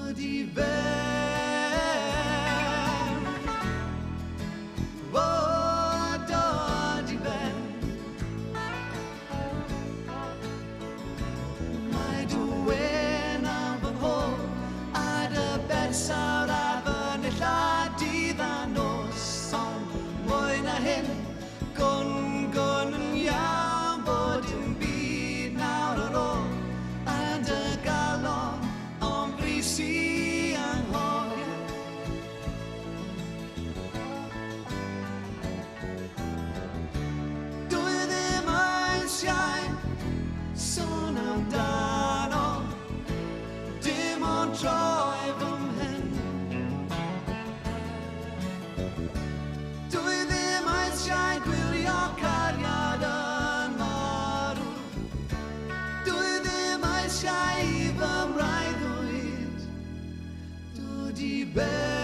Dod i ben. O, dod i ben. Mae dy wên am fy nghôl a dy bersawr ar fy nillad dydd a nos. Ond mwy na hyn, gwn, gwn yn iawn bod dim byd nawr ar ôl yn dy galon, ond brys i anghofio. Dwi ddim eisiau sôn amdano, dim ond troi fy mhen. Dwi ddim eisiau gwylio cariad yn marw. Dwi ddim eisiau i fy mreuddwyd dod i ben.